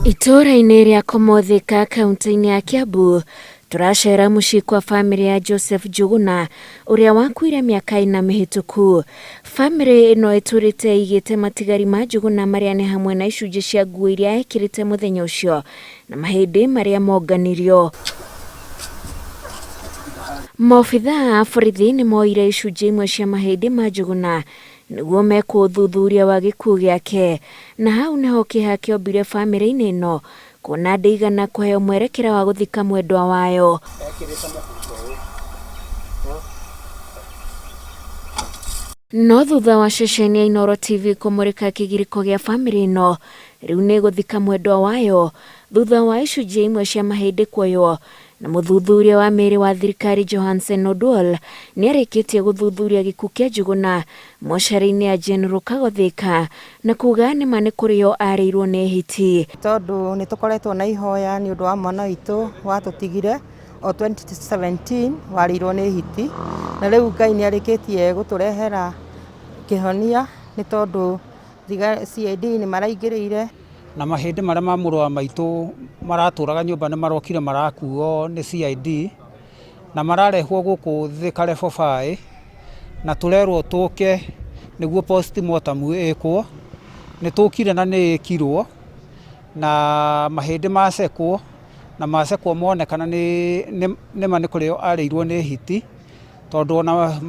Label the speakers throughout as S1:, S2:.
S1: Itũũra-inĩ rĩa Komothika kaunti-inĩ ya Kiambu tũracera mũciĩ kwa bamĩrĩ ya Joseph Njuguna ũrĩa wakuire mĩaka ĩna mĩhĩtũku. Bamĩrĩ ĩno ĩtũrĩte ĩigĩte matigari ma Njuguna marĩa nĩ hamwe na icunjĩ cia nguo iria ekĩrĩte mũthenya ũcio na mahĩndĩ marĩa monganirio. Maobithaa a borithi nĩ moire icunjĩ imwe cia mahĩndĩ ma Njuguna nĩguo mekwo ũthuthuria wa gĩkuũ gĩake, na hau nĩho kĩeha kĩombire bamĩrĩ-inĩ ĩno kuona ndĩigana kũheo mwerekera wa gũthika mwendwa wayo. No thutha wa ceceni ya Inooro TV kũmũrĩka kĩgirĩko gĩa bamĩrĩ ĩno, rĩu nĩ ĩgũthika mwendwa wayo thutha wa icunjĩ imwe cia mahĩndĩ kuoywo na mũthuthuria wa mĩĩrĩ wa thirikari Johansen Oduol nĩ arĩkĩtie gũthuthuria gĩkuũ kĩa Njuguna mocarĩ-inĩ ya General Kagothika na kuga nĩma nĩ kũrĩo arĩirwo nĩ hiti.
S2: Tondũ nĩ tũkoretwo na ihoya nĩ ũndũ wa mwana witũ watũtigire o 2017 warĩirwo nĩ hiti, na rĩu Ngai nĩ arĩkĩtie gũtũrehera kĩhonia nĩ tondũ CID nĩ maraingĩrĩire.
S3: Na mahĩndĩ marĩa ma mũrũ wa maitũ maratũraga nyũmba nĩ marokire marakuo nĩ CID na mararehwo gũkũ Thika Level 5 na tũrerwo tũke nĩguo postmortem ĩkwo. Nĩ tũkire na nĩ ĩkirwo na mahĩndĩ macekwo na macekwo monekana nĩma nĩ kũrĩo arĩirwo nĩ hiti tondũ ona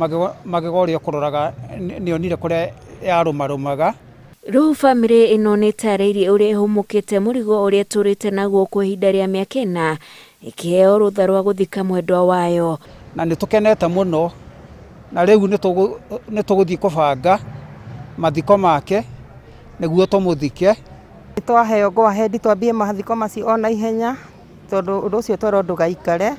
S3: magego ũrĩa ũkũroraga nĩ onire kũrĩa yarũmarũmaga.
S1: Rĩu bamĩrĩ ĩno nĩ ĩtarĩirie ũrĩa ĩhũmũkĩte mũrigo ũrĩa ĩtũrĩte naguo kwa ihinda rĩa mĩaka ĩna ĩkĩheo rũtha rwa gũthika mwendwa wayo.
S3: Na nĩ tũkenete mũno na rĩu nĩ tũgũthiĩ kũbanga mathiko make nĩguo tũmũthike.
S2: Nĩ twaheo go ahead twambie mathiko macio o na ihenya tondũ ũndũ ũcio twerwo ndũgaikare,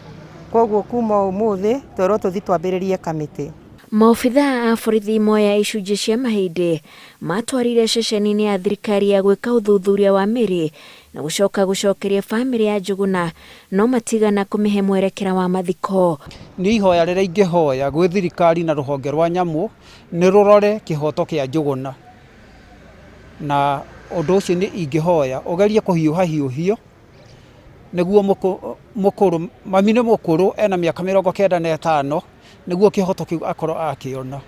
S2: koguo kuma ũmũthĩ twerwo tũthiĩ twambĩrĩrie kamĩtĩ.
S1: Maobithaa a borithi moya icunjĩ cia mahĩndĩ matwarire ceceni-inĩ ya thirikari ya gwĩka ũthuthuria wa mĩĩrĩ na gũcoka gũcokeria bamĩrĩ ya Njuguna no matigana kũmĩhe mwerekera wa mathiko.
S3: Nĩ ihoya rĩrĩa ingĩhoya gwĩ thirikari na rũhonge rwa nyamũ nĩ rũrore kĩhoto kĩa Njuguna, na ũndũ ũcio nĩ ingĩhoya ũgerie kũhiũha hiũhio nĩguo mũkũrũ, mami nĩ mũkũrũ ena mĩaka 95 nĩguo kĩhoto kĩu akorwo akĩona.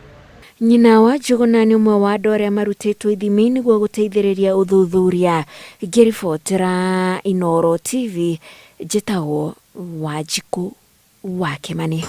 S1: Nyina wa Njuguna nĩ ũmwe wa andũ arĩa marutĩtwo ithimi nĩguo gũteithĩrĩria ũthuthuria. Ngĩribotera Inooro TV, njĩtagwo Wanjikũ wa Kĩmani.